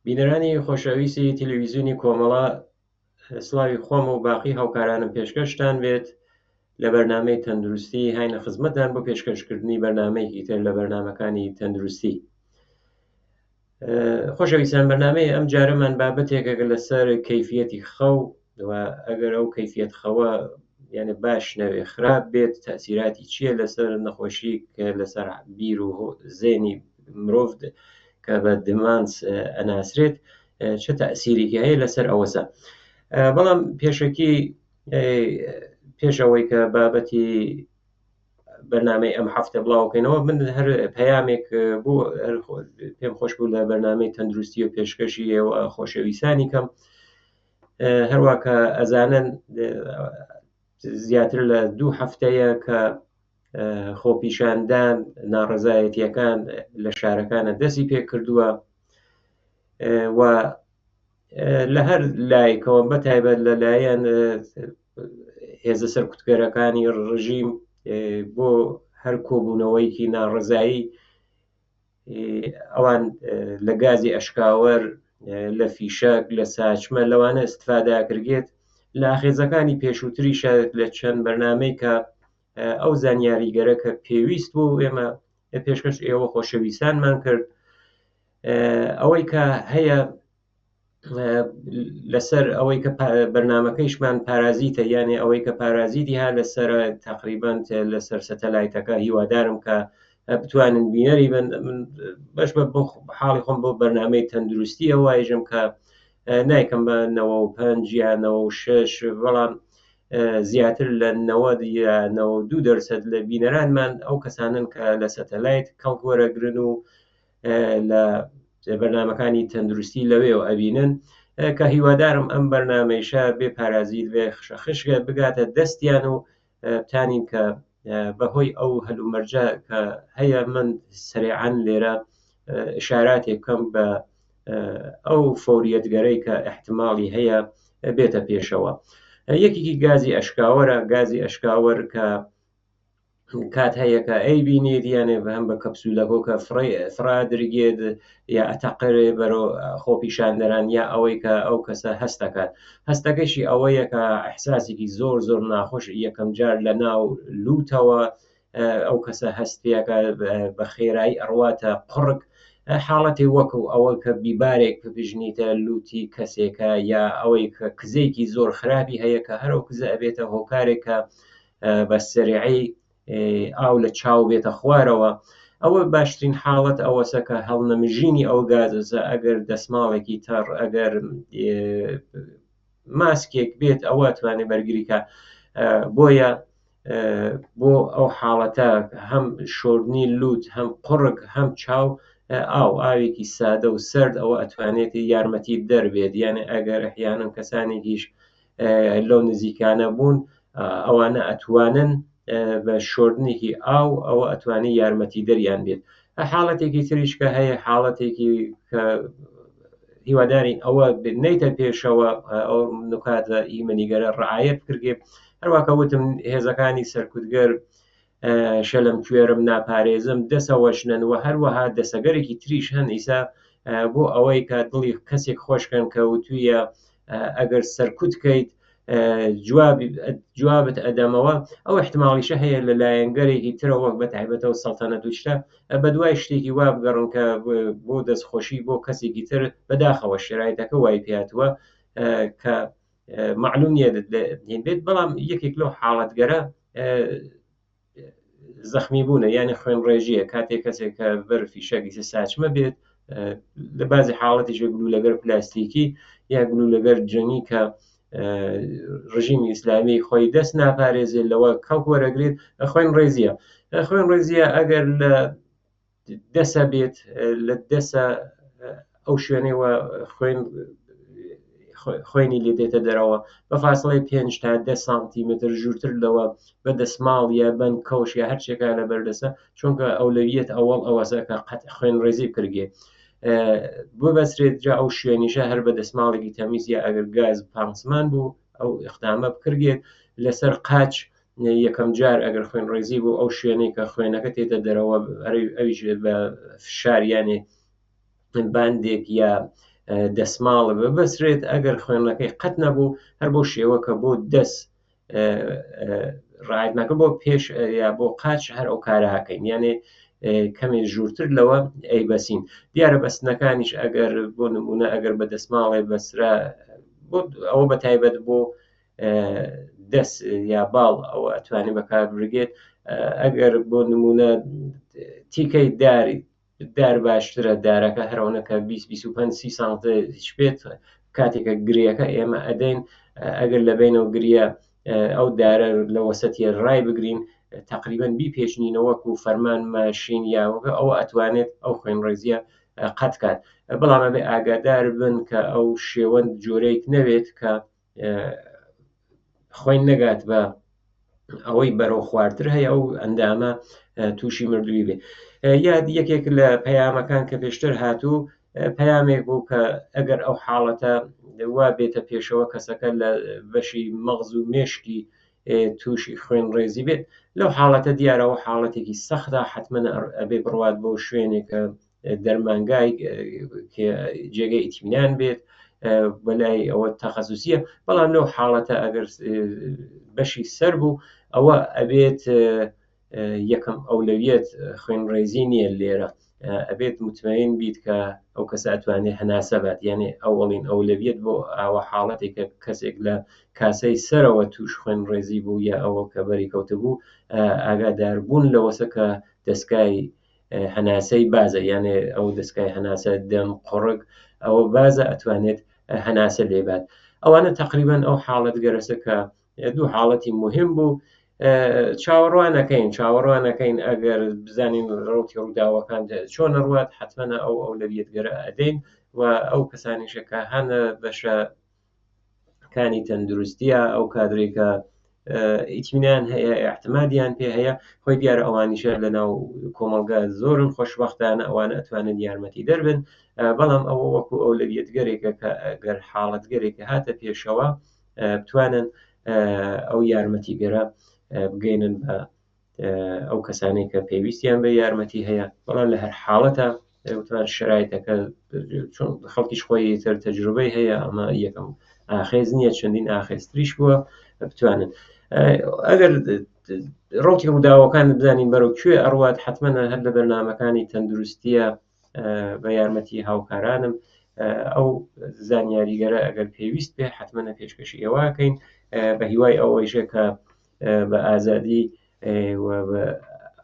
بینەرانی خۆشەویستی تەلەویزیۆنی کۆمەڵە، سڵاوی خۆم و باقی هاوکارانم پێشکەشتان بێت. لە بەرنامەی تەندروستی هاینە خزمەتتان بۆ پێشکەشکردنی بەرنامەیەکی تر لە بەرنامەکانی تەندروستی. خۆشەویستان، بەرنامەی ئەم جارەمان بابەتێکە لەسەر کەیفیەتی خەو و ئەگەر ئەو کەیفیەت خەوە یعنی باش نەوێ، خراپ بێت، تەسیراتی چییە لەسەر نەخۆشی کە لەسەر بیر و زێنی مرۆڤ کە بە دمانس ئەناسرێت، چه تەسیرێکی هەیە لەسەر ئەوەسە. بەڵام پێشەکی پێش ئەوەی کە بابەتی بەرنامەی ئەم هەفتە بڵاوکەینەوە، من هەر پەیامێک بۆ پێم خۆش بوو لە بەرنامەی تەندروستی و پێشکەشی ئێوە خۆشەویستانی کەم. هەروە کە ئەزانن زیاتر لە 2 هەفتەیە کە خۆپیشاندان ناڕەزایەتیەکان لە شارەکانە دەستی پێ کردووە و لە هەر لایەکەوە بە تایبەت لەلایەن هێزە سەرکوتگەرەکانی ڕژیم بۆ هەر کۆبوونەوەیەکی ناڕەزایی ئەوان لە گازی ئەشکاوەر، لە فیشەک، لە ساچمە لەوانە استفادە کردێت. لە ئاخێزەکانی پێشووتریشە لە چەند بەرنامەی کە ئەو زانیاریگەرە کە پێویست بوو ئێمە پێشکەش ئێوە خۆشەویستانمان کرد. ئەوەی کە هەیە لەسەر ئەوەی کە بەرنامەکەیشمان پارازیتە، یانێ ئەوەی کە پارازیتی ها لەسەر تقریباً لەسەر سەتەلایتەکە، هیوادارم کە بتوانن بینەری بن. من بەش بە بۆ حاڵی خۆم بۆ بەرنامەی تەندروستی ئەوایژم کە نایکەم بە 95 یا 96، بەڵام زیاتر لە 90 یا 92 دەرسەد لە بینەرانمان ئەو کەسانن کە لە سەتەلایت کەڵک وەرەگرن و لە بەرنامەکانی تەندروستی لەوێەوە ئەبینن، کە هیوادارم ئەم بەرنامەیشە بێ پارازیت بێ خشەخشگە بگاتە دەستیان و بتانین کە بەهۆی ئەو هەلومەرجە کە هەیە من سریعاً لێرە ئشاراتێک بکەم بە ئەو فەوریەتگەرەی کە احتماڵی هەیە بێتە پێشەوە. یەکێکی گازی ئەشکاوەرە، گازی ئەشکاوەر کە کات هەیە کە ئەی بینێت، یانێ هەم بە کەپسولەکۆ کە فڕادرگێت یا ئەتەقرێ بەرەو خۆپیشاندەران، یا ئەوەی کە ئەو کەسە هەستەکات. هەستەکەشی ئەوەیە کە ئەحساسێکی زۆر زۆر ناخۆش یەکەم جار لە ناو لوتەوە ئەو کەسە هەست پێکە بە خێرایی ئەڕواتە قوڕگ، حاڵەتی وەکو ئەوە کە بیبارێک ببژنیتە لوتی کەسێکە، یا ئەوەی کە کزێکی زۆر خراپی هەیە کە هەرەو کزە ئەبێتە هۆکارێک کە بە سەریعی ئاو لە چاو بێتە خوارەوە. ئەوە باشترین حاڵەت ئەوەسە کە هەڵنەمژینی ئەو گازەسە، ئەگەر دەسماڵێکی تەڕ، ئەگەر ماسکێک بێت ئەوە توانێت بەرگریکە. بۆیە بۆ ئەو حاڵەتە هەم شۆردنی لوت، هەم قوڕگ، هەم چاو، ئاو، ئاوێکی سادە و سەرد ئەوە ئەتوانێت یارمەتی دەربێت. یعنی ئەگەر ئەحیانەن کەسانێکیش لەو نزیکانە بوون، ئەوانە ئەتوانن بە شۆردنێکی ئاو ئەوە ئەتوانێت یارمەتی دەریان بێت. حاڵەتێکی تریش کە هەیە، حاڵەتێکی کە هیوادارین ئەوە نەیتە پێشەوە، ئەو نکاتە ئیمەنیگەرە ڕعایەت بکرێت. هەروواکە وتم هێزەکانی سەرکوتگەر شەلم کوێرم ناپارێزم دەسەوەشنن و هەروەها دەسەگەرێکی تریش هەن ئیسا بۆ ئەوەی کە دڵی کەسێک خۆشکەن کە وتویە ئەگەر سەرکوت کەیت جوابت ئەدەمەوە، ئەو احتماڵیشە هەیە لە لایەنگەرێکی ترەوە بە تایبەتەوە سەڵتەنەت و شتە بە دوای شتێکی وا بگەڕن کە بۆ دەستخۆشی بۆ کەسێکی تر. بەداخەوە شرایطەکە وای پێهاتووە کە معلوم نییە هین بێت، بەڵام یەکێک لەو حاڵەتگەرە زەخمی بوونە، یعنی خوێنڕێژیە. کاتێک کەسێک کە بەر فیشەکی ساچمە بێت، لە بعضی حاڵەتیش گلولەگەر پلاستیکی یا گلولەگەر جەنگی کە ڕژیمی ئیسلامی خۆی دەست ناپارێزێت لەوە کەڵک وەرەگرێت، خوێن ڕێزیە. خوێن ڕێزیە ئەگەر لە دەسە بێت، لە دەسە ئەو شوێنەوە خوێنی لێ دێتە دەرەوە بە فاصلەی 5 تا 10 سانتیمتر ژوورتر لەوە بە دەسماڵ یا بەند کەوش یا هەرچێکا لە بەردەسە، چونکە ئەولەویەت ئەوەڵ ئەوەسە کە قەت خوێن ڕێزی بکرگێ ببەسرێت. جا ئەو شوێنیشە هەر بە دەسماڵێکی تەمیز یا ئەگەر گاز پانسمان بوو ئەو ئەقدامە بکرگێت. لەسەر قاچ یەکەم جار ئەگەر خوێن ڕێزی بوو ئەو شوێنەی کە خوێنەکە تێتە دەرەوە، ئەویش بە فشار یانێ باندێک یا دەسماڵ ببەسرێت ئەگەر خوێنەکەی قەت نەبوو هەر بۆ شێوە کە بۆ دەست ڕایەتماکە بۆ پێش یا بۆ قاچ هەر ئەو کارە هەکەین یانێ کەمێ ژوورتر لەوە ئەی بەسین دیارە بەستنەکانیش ئەگەر بۆ نمونە ئەگەر بە دەسماڵێ بەسرا بۆ ئەوە بە تایبەت بۆ دەست یا باڵ ئەوە ئەتوانێت بەکار برگێت ئەگەر بۆ نمونە تیکەی داری دار باشترە دارەکە هەرەوەنە کە 20 25 30 سانتیش بێت کاتێکە گرێەکە ئێمە ئەدەین ئەگەر لە بینەوە گریە ئەو دارە لە وەسەتیە ڕای بگرین تقریبا بیپێچنینەوەک و فەرمان ماشین یاوەکە ئەوە ئەتوانێت ئەو خوێنڕێزیە قەت کات بەڵام ئەبێ ئاگادار بن کە ئەو شێوەند جۆرەیەک نەبێت کە خۆی نەگات بە ئەوەی بەرەو خوارتر هەیە ئەو ئەندامە تووشی مردووی بێ یاد یەکێک لە پەیامەکان کە پێشتر هاتوو پەیامێک بوو کە ئەگەر ئەو حاڵەتە وا بێتە پێشەوە کەسەکە لە بەشی مەغز و مێشکی تووشی خوێن ڕێزی بێت لەو حاڵەتە دیارەوە حاڵەتێکی سەختا حتمما ئەبێ بڕوات بۆ شوێنێکە دەرمانگای جێگەی ئیتمینان بێت بەلای ئەوە تەخەسوسیە بەڵام لەو حاڵەتە ئەگەر بەشی سەر بوو ئەوە ئەبێت یەکەم ئەولەویەت خوێنڕێزی نییە لێرە ئەبێت متمەین بیت کە ئەو کەسە ئەتوانێت هەناسە بات یانێ ئەوەڵین ئەولەویەت بۆ ئاوە حاڵەتێک کە کەسێک لە کاسەی سەرەوە توش خوێن ڕێزی بوو یا ئەوە کە بەری کەوتبوو ئاگادار بوون لەوەسە کە دەستگای هەناسەی بازە یانێ ئەو دەستگای هەناسە دەم قوڕگ ئەوە بازە ئەتوانێت هەناسە لێبات ئەوانە تقریبان ئەو حاڵەت گەرەسە کە دوو حاڵەتی مهم بوو چاوەڕوانەکەین چاوەڕوانەکەین ئەگەر بزانین ڕوتی ڕووداوەکان چۆن ڕوات حتممە ئەو ئەو لەویەتگەرە ئەدەین و ئەو کەسانیشە کە هەنە بەشە کانی تەندروستیە ئەو کادرێکە ئیتمینان هەیە احتمادیان پێ هەیە خۆی دیارە ئەوانیشە لە ناو کۆمەڵگا زۆرن خۆشببختانە ئەوانە ئەتوانن یارمەتی دەربن بەڵام ئەوە وەکو ئەو لەویەتگەرێکە کە گەر حاڵەتگەرێکە هاتە پێشەوە بتوانن ئەو یارمەتیگەرە بگەینن بە ئەو کەسانەی کە پێویستیان بە یارمەتی هەیە بەڵام لە هەر حاڵەتە وتمان شرایتەکە چۆن خەڵکیش خۆی تر تەجروبەی هەیە ئەمە یەکەم ئاخێز نییە چەندین ئاخێزتریش بووە بتوانن ئەگەر ڕوتی ڕووداوەکان بزانین بەرەو کوێ ئەڕوات حتمما هەر لە بەرنمەکانی تەندروستیە بە یارمەتی هاوکارانم ئەو زانیاریگەرە ئەگەر پێویست بێ حتمما پێشکەشی ئێوەکەین بە هیوای ئەوەیشە کە بە ئازادی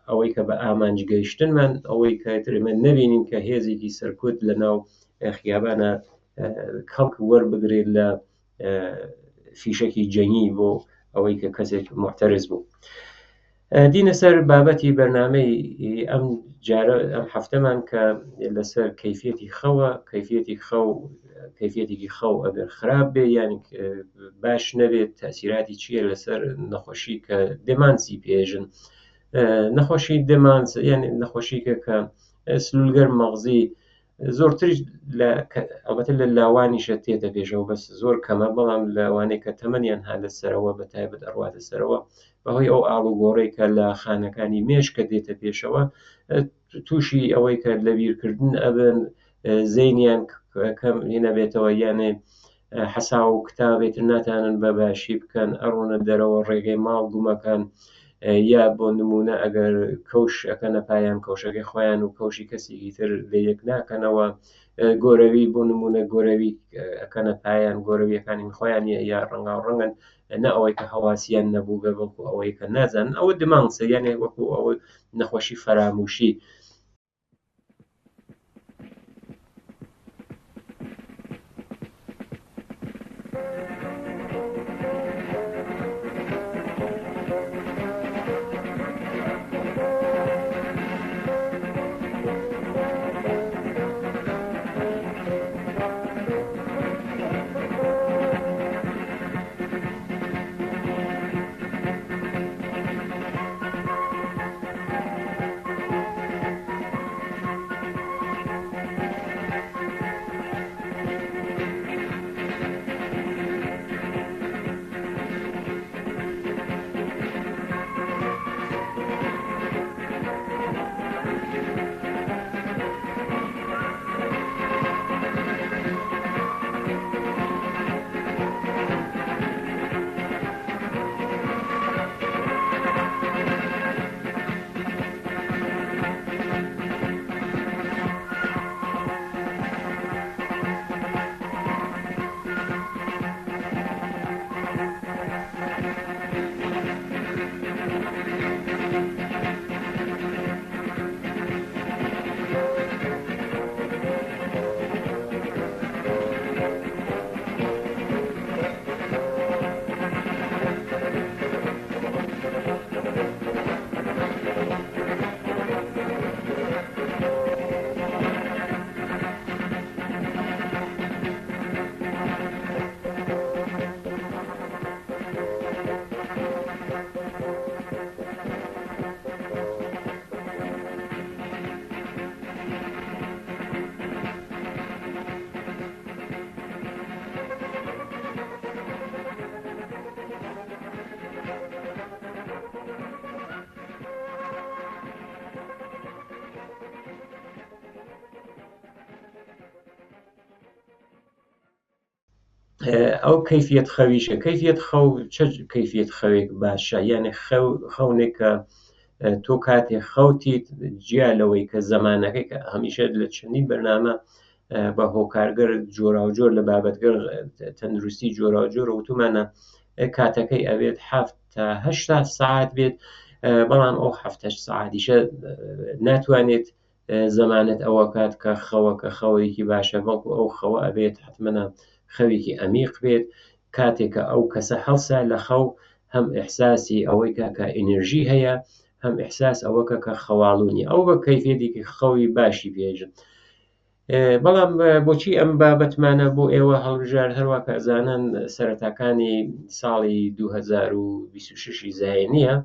ئەوەی کە بە ئامانج گەیشتنمان ئەوەی کە ترمە نەبینین کە هێزێکی سەرکوت لە ناو خیابانە کەڵک وەربگرێت لە فیشەکی جەنگی بۆ ئەوەی کە کەسێک محتەرز بوو دینە سەر بابەتی بەرنمەی ئەم جارە ئەم هەفتەمان کە لەسەر کەفیەتی خەوە کەفیەتی خەو کەفیەتێکی خەو ئەگەر خراپ بێ یان باش نەبێت تەسیراتی چییە لەسەر نەخۆشی کە دەمانسی پێژن نەخۆشی دەمانس یان نەخۆشیکە کە سلولگەر مەغزی زۆرتریش لە ئەڵبەتە لە لاوانیشە تێتە پێشەوە بەس زۆر کەمە بەڵام لەوانەیە کە تەمەنیان ها لە سەرەوە بە تایبەت ئەڕواتە سەرەوە بەهۆی ئەو ئاڵوگۆڕێک کە لە خانەکانی مێشکە دێتە پێشەوە تووشی ئەوەی کە لەبیرکردن ئەبن زەینیان کەم هێنەبێتەوە یانێ حەساو و کتابێتر ناتانن بە باشی بکەن ئەڕۆنە دەرەوە ڕێگەی ماڵ گومەکان یا بۆ نمونە ئەگەر کەوش ئەەکەنە پایان کەوشەکەی خۆیان و کەوشی کەسێکی تر لە یەک ناکەنەوە گۆرەوی بۆ نمونە گۆرەوی ئەەکەنە پایان گۆرەویەکانی خۆیان یا ڕەنگاو ڕەنگن نە ئەوەی کە هەواسیان نەبوو بێ بەڵکو ئەوەی کە نازانن ئەوە دمانسە یانێ وەکو ئەوەی نەخۆشی فەراموشی ئەو کەیفیەت خەویشە کەیفیەت خەو چ کەیفیەت خەوێک باشە یانێ خەو خەونێک کە تۆ کاتێ خەوتیت جیا لەوەی کە زەمانەکەی کە هەمیشە لە چەندین بەرنامە بە هۆکارگەر جۆراوجۆر لە بابەتگەر تەندروستی جۆراوجۆر وتومانە کاتەکەی ئەبێت هەفت تا هەشتا سەعات بێت بەڵام ئەو هەفتەش سەعاتیشە ناتوانێت زەمانەت ئەوە کات کە خەوەکە خەوەیەکی باشە بەڵکو ئەو خەوە ئەبێت حتممە خەوێکی ئەمیق بێت کاتێک کە ئەو کەسە هەڵسا لە خەو هەم ئیحساسی ئەوەی کە کە ئینرژی هەیە هەم ئیحساس ئەوەکە کە خەواڵوونی ئەو بە کەیفیەتێکی خەوی باشی پێژن بەڵام بۆچی ئەم بابەتمانە بۆ ئێوە هەڵبژارد هەروە کە ئەزانن سەرەتاکانی ساڵی 2026 زایینیە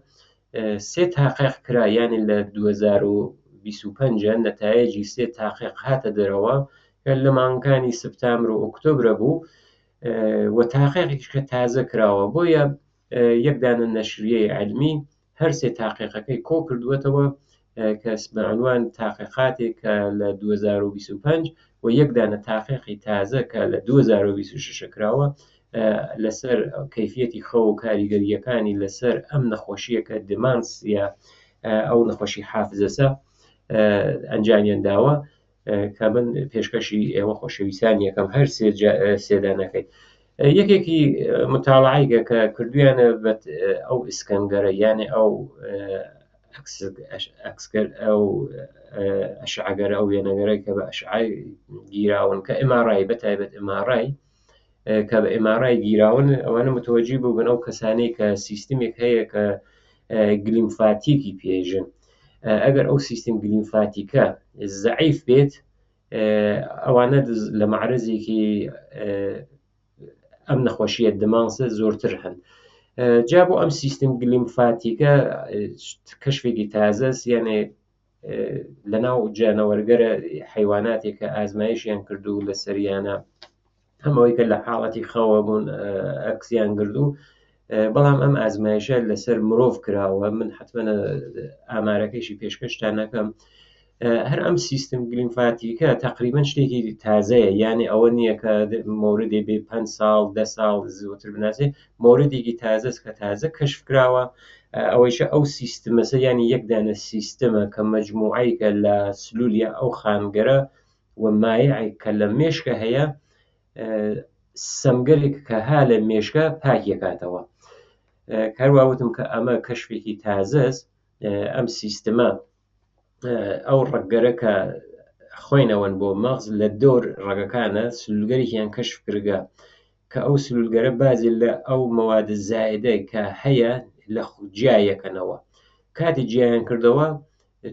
سێ تاقیق کرا یانی لە 2025 نەتایجی سێ تاقیق هاتە دەرەوە کە لە مانگانی سپتامبر و ئۆکتۆبرە بوو و تاقیقێکیش کە تازە کراوە بۆیە یەک دانە نەشریەی علمی هەر سێ تاقیقەکەی کۆ کردووەتەوە کە بە عنوان تاقیقاتێک کە لە 2025 و یەک دانە تاقیقی تازە کە لە 2026 کراوە لەسەر کەیفیەتی خەو و کاریگەرییەکانی لەسەر ئەم نەخۆشیە کە دمانس یا ئەو نەخۆشی حافزەسە ئەنجامیان داوە کە من پێشکەشی ئێوە خۆشەویستان یەکەم هەر سێدانەکەی یەکێکی متاڵعیگە کە کردویانە ئەو ئیسکەنگەرە یانێ ئەو ئەکسگەر ئەو ئەشعگەر ئەو وێنەگەرە کە بە ئەشعای گیراون کە ئماڕای بە تایبەت ئماڕای کە بە ئماڕای گیراون ئەوانە متوەجی بوون ئەو کەسانەی کە سیستمێک هەیە کە گلیمفاتیکی پێژن ئەگەر ئەو سیستم گلیمفاتیکە زەعیف بێت ئەوانە لە معرەزێکی ئەم نەخۆشیە دمانسە زۆرتر هەن جا بۆ ئەم سیستم گلیمفاتیکە کەشفێکی تازەس یانێ لەناو جانەوەرگەرە حیواناتێک کە ئازمایشیان کردو لە سەریانە هەمەوەی کە لە حاڵەتی خەوە بوون ئەکسیان گردو بەڵام ئەم ئازمایشە لەسەر مرۆڤ کراوە من حتممە ئامارەکەیشی پێشکەشتان نەکەم هەر ئەم سیستم گلیمفاتیکە تقریبا شتێکی تازەیە یانێ ئەوە نییە کە مۆردێ بێ 5 ساڵ ده ساڵ زووتر بناسێ مۆردێکی تازەس کە تازە کەشف کراوە ئەوەیشە ئەو سیستمەسە یانی یەک دانە سیستمە کە مەجموعەیەکە لە سلولیا ئەو خانگەرە و مایعێک کە لە مێشکە هەیە سەمگەرێک کە ها لە مێشکە پاکیەکاتەوە هەروە وتم کە ئەمە کەشفێکی تازەس ئەم سیستمە ئەو ڕەگگەرە کە خۆینەوەن بۆ مەغز لە دۆر ڕەگەکانە سلولگەرێکیان کەشف کردگە کە ئەو سلولگەرە بازی لە ئەو مەوادە زایدە کە هەیە لە جیایەکەنەوە کاتی جیایان کردەوە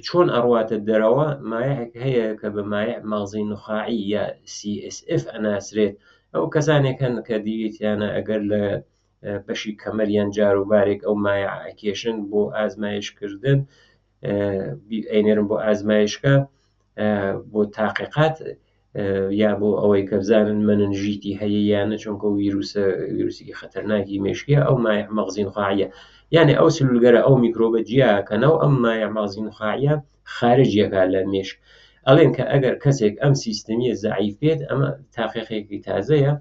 چۆن ئەڕواتە دەرەوە مایعێک هەیە کە بە مایع مەغزی نوخاعی یا CSF ئەناسرێت ئەو کەسانێک هەن کە دیویتیانە ئەگەر لە بەشی کەمەریان جاروبارێک ئەو مایع ئەکێشن بۆ ئازمایشکردن ئەینێرن بۆ ئازمایشکە بۆ تاقیقات یا بۆ ئەوەی کە بزانن مەننژیتی هەیە یان نە چونکە ویروسە ویروسێکی خەتەرناکی مێشکیە ئەو مایع مەغزی نخاعیە یعنی ئەو سلولگەرە ئەو میکرۆبە جیاکەنەوە ئەم مایع مەغزی نخاعیە خارجیەکە لە مێشک ئەڵێن کە ئەگەر کەسێک ئەم سیستمیە زەعیف بێت ئەمە تاقیقێکی تازەیە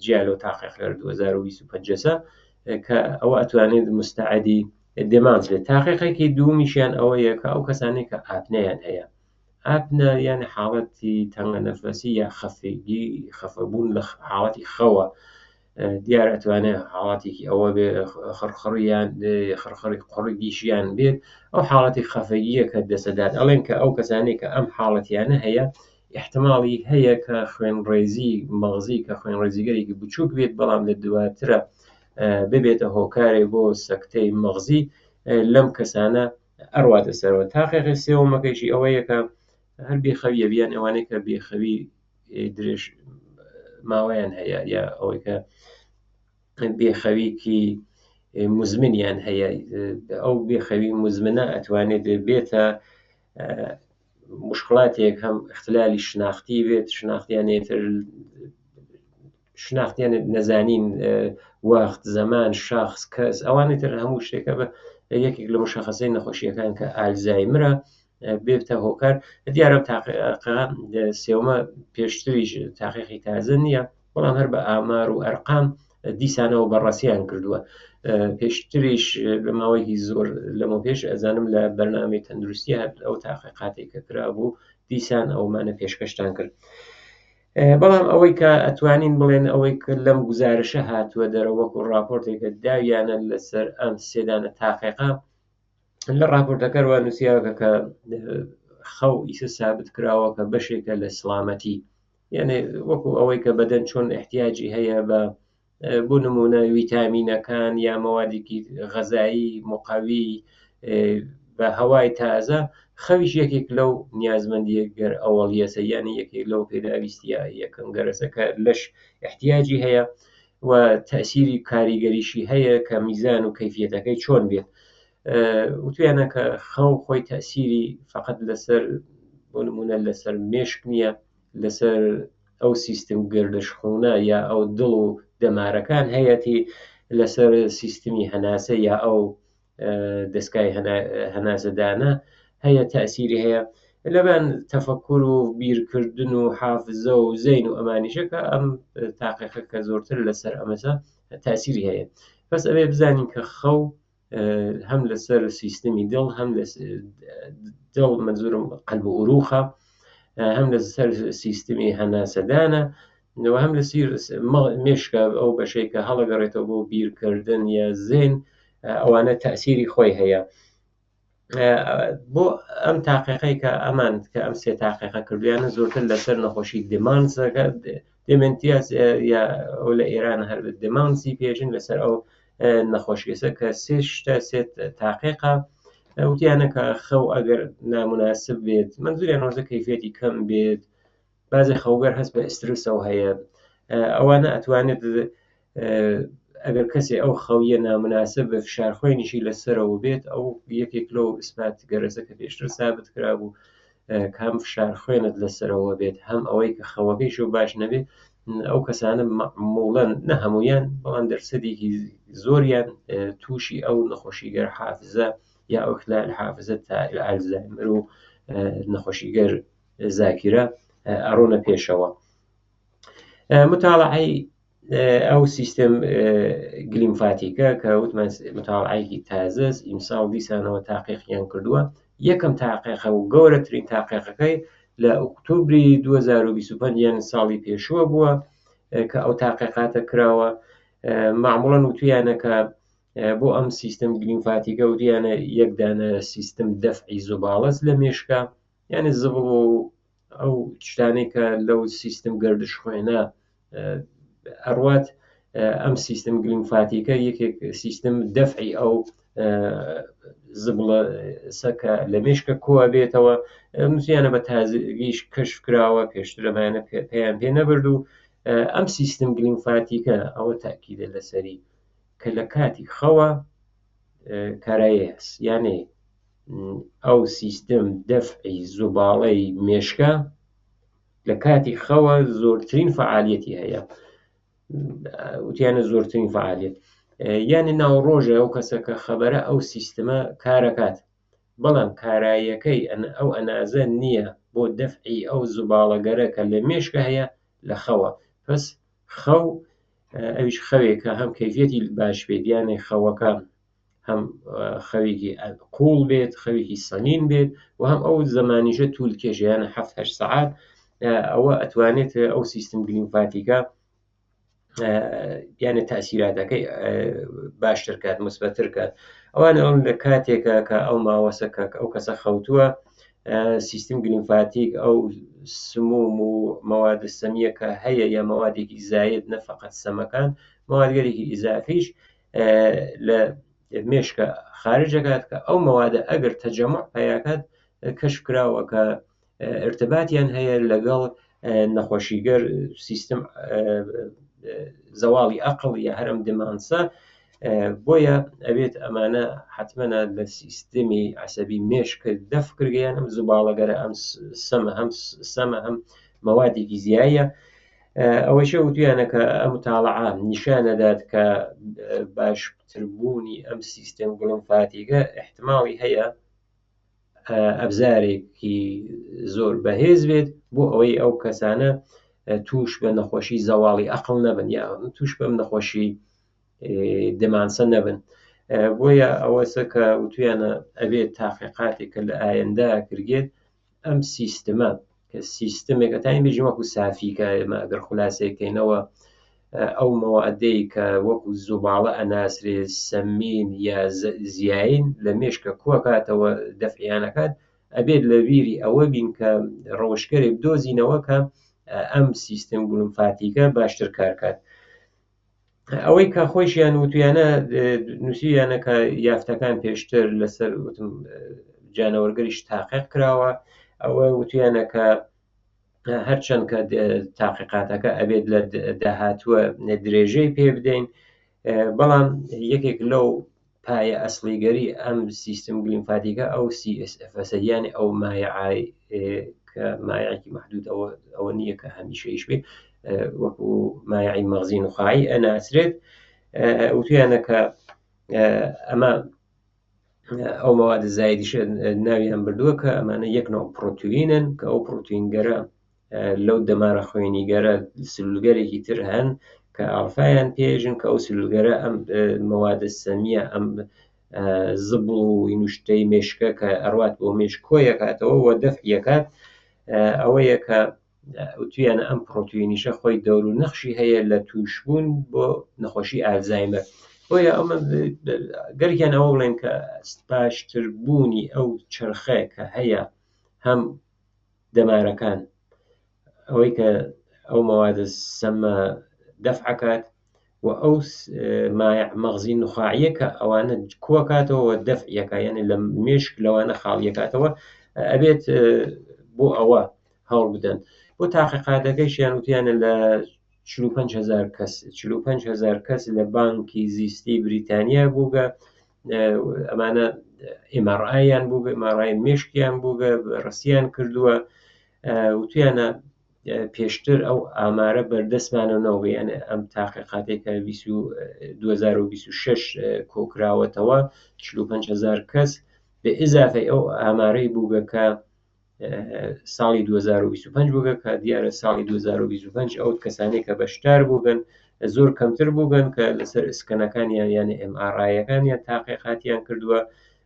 جیا لەو تاقیقە 2025 کە ئەوە ئەتوانێت مستعدی دێمانس بێت تاقیقێکی دوومیشیان ئەوەیە کە ئەو کەسانەی کە ئاپنەیان هەیە ئاپنە یعنی حاڵەتی تەنگە نەفەسی یا خەفەگی خەفەبوون لە حاڵەتی خەوە دیار ئەتوانێت حاڵەتێکی ئەوە بێ خڕخڕیان خڕخڕی قوڕگیشیان بێت ئەو حاڵەتی خەفەگیە کە دەسەدات ئەڵێن کە ئەو کەسانەی کە ئەم حاڵەتیانە هەیە احتماڵی هەیە کە خوێنڕێزی مەغزی کە خوێنڕێزیگەرێکی بچووک بێت بەڵام لە دواترە ببێتە هۆکارێک بۆ سەکتەی مەغزی لەم کەسانە ئەڕواتە سەرەوە تاقێقی سێوەمەکەیشی ئەوەیە کە هەر بێخەویە بیان ئەوانەی کە بێخەوی درێژ ماوەیان هەیە یا ئەوەی کە بێخەویکی مزمنیان هەیە ئەو بێخەوی مزمنە ئەتوانێت بێتە مشکلاتێک هەم اختلالی شناختی بێت شناختیان تر شناختیان نەزانین وەخت زەمان شخص کەس ئەوانی تر هەموو شتێکە بە یەکێک لە مشخصەی نەخۆشیەکان کە ئالزایمرە بێتە هۆکار دیارە تاقیقە سێومە پێشتریش تاقیقی تازە نییە. بەڵام هەر بە ئامار و ئەرقام دیسانەوە بەڕەسیان کردووە. پێشتریش لە ماوەیەکی زۆر لەمە پێش ئەزانم لە بەرنامەی تەندروستی هەر ئەو تاقیقاتێک کە کرابوو دیسان ئەومانە پێشکەشتان کرد. بەڵام ئەوەی کە ئەتوانین بڵێن ئەوەی کە لەم گزارشە هاتووە دەرەوە وەکو راپۆرتێکە داویانە لەسەر ئەم سێدانە تاقیقە لە راپۆرتەکەەوە نووسیاوە کە خەو ئیسە سابت کراوە کە بەشێکە لە سلامەتی یعنی وەکو ئەوەی کە بەدەن چۆن احتیاجی هەیە بە بۆ نمونە ویتامینەکان یا مەوادێکی غەزایی مقەوی بە هەوای تازە خەویش یەکێک لەو نیازمەندیە گەر ئەوەڵیەسە یعنی یەکێک لەو پێداویستیە یەکەم گەرەسە کە لەش احتیاجی هەیە و تەسیری کاریگەریشی هەیە کە میزان و کەفیەتەکەی چۆن بێت وتویانە کە خەو خۆی تەسیری فقط لەسەر بۆ نمونە لەسەر مێشک نییە لەسەر ئەو سیستم گردشخونە یا ئەو دڵ و دەمارەکان هەیەتی لەسەر سیستمی هەناسە یا ئەو دەستگای هەناسەدانە هەیە تەسیری هەیە لەبان تەفەکر و بیرکردن و حافزە و زەین و ئەمانیشە کە ئەم تاقیقە کە زۆرتر لەسەر ئەمەسە تاسیری هەیە بەس ئەوێ بزانین کە خەو هەم لەسەر سیستمی دڵ هەم لە دڵ منزورم قەلب و ئوروخە هەم لەسەر سیستمی هەناسەدانە و هەم لە سیر مێشکە ئەو بەشەی کە هەڵەگەڕێتەوە بۆ بیرکردن یا زێن ئەوانە تەسیری خۆی هەیە بۆ ئەم تاقیقەی کە ئەمان کە ئەم سێ تاقیقە کردویانە زۆرتر لەسەر نەخۆشی دمانسەکە دێمنتیاس یا ئەو لە ئێران هەر دمانسی پێژن لەسەر ئەو نەخۆشیەسە کە سێ شتە سێ تاقیقە وتیانە کە خەو ئەگەر نامناسب بێت منزوریان وەزە کەیفیەتی کەم بێت بازێ خەوگەر هەست بە ئسترسەوە هەیە ئەوانە ئەتوانێت ئەگەر کەسێ ئەو خەویە نامناسب بە فشار خوێنیشی لەسەرەوە بێت ئەو یەکێک لەو ئیسپات گەرەزە کە پێشتر سابت کرابوو کام فشار خوێنت لەسەرەوە بێت هەم ئەوەی کە خەوەکەیش و باش نەبێت ئەو کەسانە مەعموڵەن نە هەمویان بەڵام دەرسەدێکی زۆریان تووشی ئەو نەخۆشیگەر حافزە یا ئەو خلال حافزە تا ئالزایمەر و نەخۆشیگەر زاکیرە ئەڕۆنە پێشەوە متاڵعەی ئەو سیستم گلیمفاتیکە کە وتمان متاڵعەیەکی تازەس ئیمساڵ دیسانەوە تاقیقیان کردووە یەکەم تاقیقە و گەورەترین تاقیقەکەی لە ئۆکتۆبری 2025 یان ساڵی پێشووە بووە کە ئەو تاقیقاتە کراوە معموڵەن وتویانە کە بۆ ئەم سیستم گلیمفاتیکە وتیانە یەکدانە سیستم دەفعی زوباڵەس لە مێشکە یعنی زبڵ و ئەو شتانەی کە لەو سیستم گردش خوێنە ئەڕوات ئەم سیستم گلیمفاتیکە یەکێک سیستم دەفعی ئەو زبڵە سەکە لە مێشکە کۆوە بێتەوە نووسیانە بە تازگیش کەشف کراوە پێشترەمانە پێیان پێ نەبرد و ئەم سیستم گلیمفاتیکە ئەوە تاکیدە لەسەری کە لە کاتی خەوە کارایەس یانێ ئەو سیستم دەفعی زوباڵەی مێشکە لە کاتی خەوە زۆرترین فعالیەتی هەیە وتیانە زۆرترین فعالیت یعنی ناو ڕۆژە ئەو کەسە کە خەبەرە ئەو سیستمە کارەکات بەڵام کاراییەکەی ئەو ئەنازە نییە بۆ دەفعی ئەو زوباڵەگەرە کە لە مێشکە هەیە لە خەوە پس خەو ئەویش خەوێکە هەم کەفیەتی باش بێت یانێ خەوەکە هەم خەوێکی قوڵ بێت خەوێکی سەنین بێت و هەم ئەو زەمانیشە طول کێشیانە هەفت سەعات ئەوە ئەتوانێت ئەو سیستم گلیمفاتیکە یانە تاسیراتەکەی باشتر کات مثبەتر کات ئەوان ئەو لە کاتێکە کە ئەو ماوەسە کە ئەو کەسە خەوتووە سیستم گلیمفاتیک ئەو سموم و مەواد سەمیە کە هەیە یا مەوادێکی زاید نەفقەت سەمەکان مەوادگەرێکی ئیزافیش لە مێشکە خارجەکات کە ئەو مەوادە ئەگەر تەجەمع پیاکات کەشف کراوە کە ارتباتیان هەیە لەگەڵ نەخۆشیگەر سیستم زەواڵی ئەقڵ یا هەرم دمانسە بۆیە ئەبێت ئەمانە حتممەە لە سیستمی عسەبی مێشک دەفکرگەیان ئەم زوباڵەگەرە ئەم سەمە هەم سەمە هەم مەوادێکی زیایە ئەوەیشە وتویانە کە ئەم متاڵعە نیشان دەدات کە باشتربوونی ئەم سیستم گڵمفاتیگە احتماڵی هەیە ئەبزارێکی زۆر بەهێز بێت بۆ ئەوەی ئەو کەسانە. توش بە نەخۆشی زەواڵی ئەقڵ نەبن یا توش بەم نەخۆشی دەمانسە نەبن. بۆیە ئەوەسە کە وتویانە ئەبێت تاقیقاتێک کە لە ئایندە کرگێت ئەم سیستمە کە سیستمێکە تاین بێژین وەکو سافیکە، ئێمە ئەگەر خولاسەیەکەینەوە ئەو مەوادەی کە وەکو زوباڵە ئەناسرێ سەمین یا زیاین لە مێشکە کۆکاتەوە دەفعیانەکات، ئەبێت لە بیری ئەوە بین کە ڕەوشگەرێک بدۆزینەوە کە ئەم سیستم گلومفاتیکە باشتر کارکات. ئەوەی کە خۆیشیان وتویانە نووسیانە کە یافتەکان پێشتر لەسەر وتم جانەوەرگەریش تاقیق کراوە، ئەوە وتویانە کە هەرچەند کە تاقیقاتەکە ئەبێت لە داهاتووە درێژەی پێ بدەین، بەڵام یەکێک لەو پایە ئەسڵیگەری ئەم سیستم گلیمفاتیکە ئەو CSF ەسە، یعنی ئەو مایعای کە مایعێکی مەحدود ئەوە نییە کە هەمیشەیش بێ، وەکو مایعی مەغزی نوخاعی ئەناسرێت. وتویانە کە ئەمە ئەو مەوادە زایدیشە ناویان بردووە کە ئەمانە یەک نوع پرۆتوینن کە ئەو پرۆتوینگەرە لەو دەمارە خوێنیگەرە سلولگەرێکی تر هەن کە ئالفایان پێژن کە ئەو سلولگەرە ئەم مەوادە سەمیە ئەم زبڵ و نوشتەی مێشکە کە ئەڕوات بۆ مێشک کۆیەکاتەوە و دەفعیەکات. ئەوەیە کە وتویانە ئەم پرۆتوینیشە خۆی دەور و نەخشی هەیە لە تووشبوون بۆ نەخۆشی ئالزایمەر. بۆیە ئەمە گەرکیان ئەوە بڵێن کە باشتربوونی ئەو چرخەیە کە هەیە هەم دەمارەکان ئەوەی کە ئەو مەوادە سەمە دەفعەکات و ئەو مایع مەغزی نوخاعیە کە ئەوانە کۆکاتەوە دەفعیەکە، یعنی لە مێشک لەوانە خاڵیەکاتەوە، ئەبێت بۆ ئەوە هەوڵ بدەن. بۆ تاقیقاتەکەیشیان وتیانە لە 45,000 کەس، 45,000 کەس لە بانکی زیستی بریتانیا بووگە، ئەمانە MRI-یان بووگە، MRI مێشکیان بووگە، ڕسیان کردووە. وتویانە پێشتر ئەو ئامارە بەردەستمانە نەوە، یعنی ئەم تاقیقاتێک کە 2026 کۆکراوەتەوە 45,000 کەس بە ئیزافەی ئەو ئامارەی بووگە کە ساڵی 2025 بووگە، کە دیارە ساڵی 2025 ئەو کەسانەی کە بەشدار بووگەن زۆر کەمتر بووگەن کە لەسەر ئسکەنەکانیان یعنی ئێم ئاڕ ئایەکانیان تاقیقاتیان کردووە.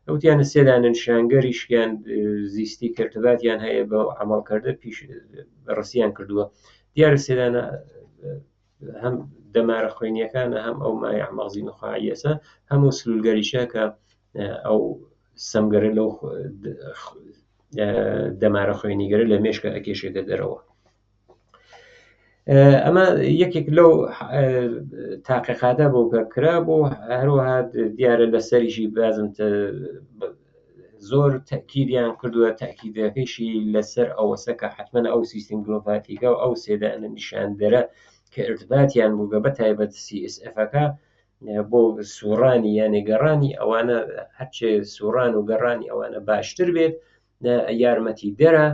ئەوتیانە سێدانە نیشانگەریشیان زیستی کردباتیان هەیە بە عملکردە پیش ڕسیان کردووە. دیارە سێدانە هەم دەمارە خوێنیەکانە، هەم ئەو مایع مەغزی نوخاعیەسە، هەموو سلولگەریشە کە ئەو سەمگەرە لەو دەمارە خوێنیگەرە لە مێشکە ئەکێشێتە دەرەوە. ئەمە یەکێک لەو تاقیقاتە بۆ کە کرا بوو. هەروەها دیارە لەسەریشی بازم زۆر تەکیدیان کردووە، تەکیدەکەیشی لەسەر ئەوەسە کە حتمما ئەو سیستم گلۆفاتیکە و ئەو سێدانە نیشاندەرە کە ارتباتیان بووگە بە تایبەت سی ئێس ئەفەکە بۆ سوورانی یانێ گەڕانی ئەوانە، هەرچێ سووران و گەڕانی ئەوانە باشتر بێت یارمەتی دەرە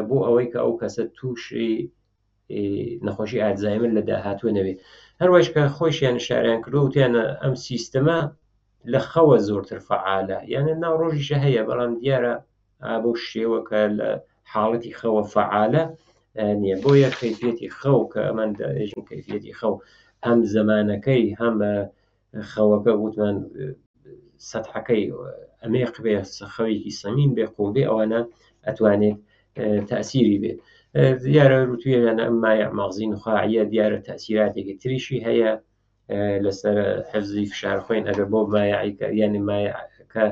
بۆ ئەوەی کە ئەو کەسە تووشی نەخۆشی ئالزایمەر لە داهاتوە نەبێت. هەروەش کە خۆشیان شاریان کردو وتیانە ئەم سیستەمە لە خەوە زۆرتر فعالە، یانە ناو ڕۆژیشە هەیە، بەڵام دیارە بەو شێوە کە لە حاڵەتی خەوە فعالە نییە. بۆیە کەیفیەتی خەو کە ئەمان دەێژن کەیفیەتی خەو هەم زەمانەکەی هەم خەوەکە وتمان سەتحەکەی ئەمێق بێ، خەوێکی سەمین بێ، قوڵ بێ، ئەوانە ئەتوانێت تەسیری بێت. دیارە وتویانە ئەم مایع مەغزی نوخاعیە دیارە تەسیراتێکی تریشی هەیە لەسەر حفزی فشار خوێن. ئەگەر بۆ مایعی کە یعنی مایع کە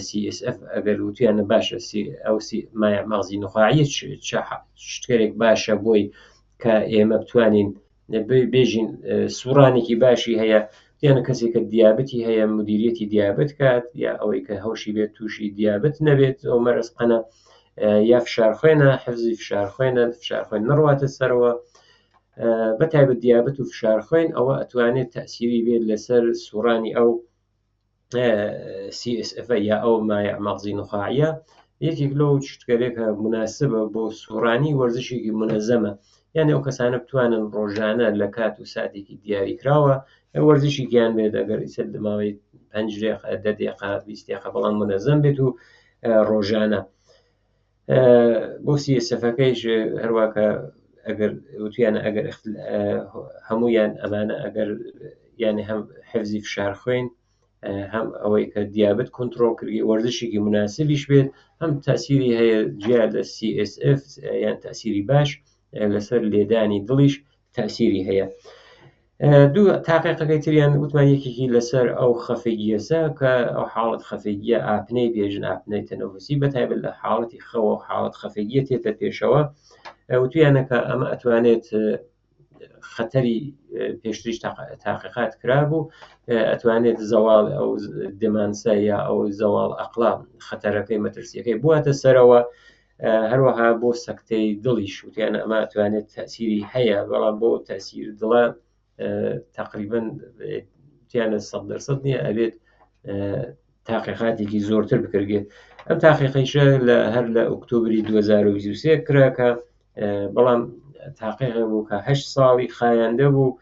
CSF ئەگەر وتویانە باشە ئەو مایع مەغزی نوخاعیە شتگەرێک باشە بۆی کە ئێمە بتوانین بێژین سوڕانێکی باشی هەیە، یانە کەسێک کە دیابەتی هەیە مدیریەتی دیابەت کات، یا ئەوەی کە هەوشی بێت تووشی دیابەت نەبێت ئەو مەرز قەنە، یا فشار خوێنە، حفزی فشار خوێنە، فشار خوێن نەڕواتە سەرەوە، بە تایبەت دیابەت و فشار خوێن ئەوە ئەتوانێت تەسیری بێت لەسەر سوڕانی ئەو CSF یا ئەو مایع مەغزی نوخاعیە. یەکێک لەو شتگەلێکە مناسبە بۆ سوڕانی وەرزشێکی منەزەمە، یعنی ئەو کەسانە بتوانن ڕۆژانە لە کات و ساتێکی دیاریکراوە وەرزشێکیان بێت، ئەگەر ئیسەر لە ماوەی 5 دقیقە، 10 دقیقە، 20 دقیقە، بەڵام منەزەم بێت و ڕۆژانە. بۆ CSF-ەکەیش هەروواکە ئەگەر وتیانە ئەگەر هەمویان ئەمانە ئەگەر یعنی هەم حفزی فشار خوێن هەم ئەوەی کە دیابەت کۆنتترۆل کردی وەرزشێکی مناسبیش بێت هەم تاسیری هەیە جیا لە CSF یان تاسیری باش لەسەر لێدانی دڵیش تاسیری هەیە. دوو تاقیقەکەی تریان وتمان یەکێکی لەسەر ئەو خەفەگیەسە کە ئەو حاڵەت خەفەگیە ئاپنەی پێژن ئاپنەی تەنەفسی بە تایبەت لە حاڵەتی خەوە و حاڵەت خەفەگیە تێتە پێشەوە وتویانە کە ئەمە ئەتوانێت خەتەری پێشتریش تاقیقات کرابوو ئەتوانێت زەواڵ ئەو دمانسە یا ئەو زەواڵ ئەقلا خەتەرەکەی مەترسیەکەی بواتە سەرەوە هەروەها بۆ سەکتەی دڵیش وتیان ئەمە توانێت تەسیری هەیە بەڵام بۆ تەسیر دڵە تقریبن تیانە سە دەرسەد نییە ئەبێت تاقیقاتێکی زۆرتر بکرێت ئەم تاقیقیشە لە هەر لە ئۆکتۆبری 2023 کرا کە بەڵام تاقیقە بوو کە هه ساڵی خایەندە بوو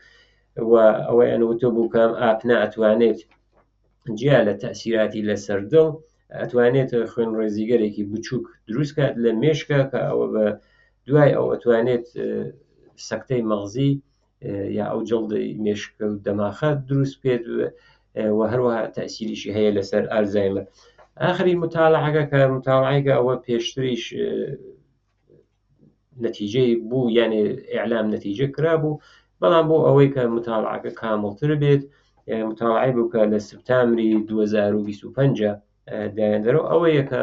و ئەوەیان وتە بوو کە ئەم ئاپنە ئەتوانێت جیا لە تەسیراتی لەسەر دڵ ئەتوانێت خوێن ڕێزیگەرێکی بچووک دروست کات لە مێشکە کە ئەوە بە دوای ئەو ئەتوانێت سەکتەی مەغزی یا ئەو جڵدەی مێشکە و دەماخە دروست بێت و هەروەها تەسیریشی هەیە لەسەر ئالزایمەر ئاخری متاالعەکە کە متاالعەکە ئەوە پێشتریش نەتیجەی بوو یانێ ئیعلام نەتیجە کرابوو بەڵام بۆ ئەوەی کە متاڵعەکە کامڵتر بێت متاڵعی بوو کە لە سپتامری 2025 دایاندەرەوە ئەوەیە کە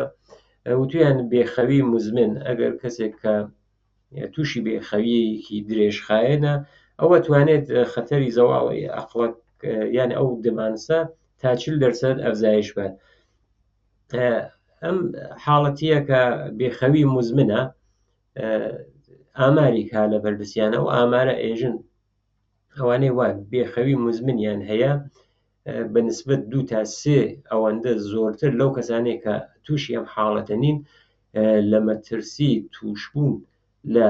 وتویان بێخەوی مزمن ئەگەر کەسێک کە تووشی بێخەویەکی درێژخایەنە ئەوە توانێت خەتەری زەواڵی ئەقڵک یان ئەو دمانسە تا چل دەرسەد ئەفزایش بات ئەم حاڵەتیە کە بێخەوی مزمنە ئاماری کا لە بەردەستیانە و ئامارە ئێژن ئەوانەی وا بێخەوی مزمنیان هەیە بە نسبەت دوو تا سێ ئەوەندە زۆرتر لەو کەسانەی کە تووشی ئەم حاڵەتە نین لە مەترسی تووشبوون لە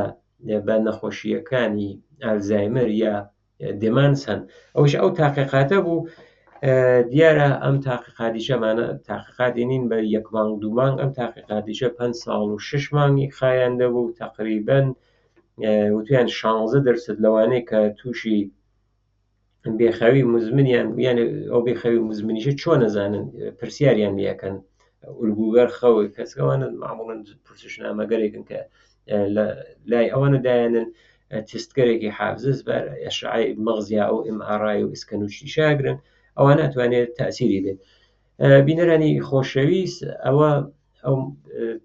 بە نەخۆشییەکانی ئالزایمەر یا دێمانس هەن ئەوش ئەو تاقیقاتە بوو دیارە ئەم تاقیقاتیشەمانە تاقیقاتی نین بە یەک مانگ دوو مانگ ئەم تاقیقاتیشە پێ ساڵ و شش مانگی خایان دەبوو تقریبن وتیان 16 دەرسد لەوانەیە کە تووشی بێخەوی مزمنیان یانێ ئەو بێخەوی مزمنیشە چۆن نەزانن پرسیاریان لەکەن ئولگوگەر خەوی کەسەوانە معموڵن پرسشنامەگەرێکن کە لای ئەوانە دایانن تستگەرێکی حافزز بەر ئەشعای مەغزیا ئەو ئMRI و ئسکەنوچی شاگرن ئەوانە توانێت تاسیری بێت بینەرانی خۆشەویست ئەوە ئەو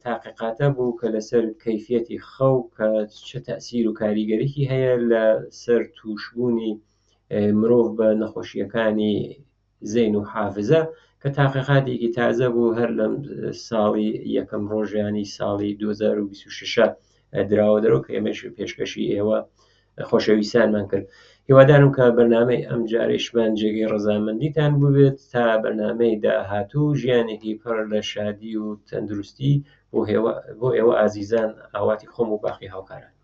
تاقیقاتە بوو کە لەسەر کەیفیەتی خەو کە چ تەسیر و کاریگەریی هەیە لە سەر تووشبوونی مرۆڤ بە نەخۆشیەکانی زەین و حافزە کە تاقیقاتێکی تازە بوو هەر لەم ساڵی یەکەم ڕۆژیانی ساڵی 2026 دراوە دەرەوە کە ئێمەش پێشکەشی ئێوە خۆشەویستانمان کرد هیوادارم کە بەرنامەی ئەم جارەیشمان جێگەی ڕەزامەندیتان بووبێت تا بەرنامەی داهاتوو ژیانێکی پڕ لە شادی و تەندروستی بۆ ئێوە ئازیزان ئاواتی خۆم و باقی هاوکاران.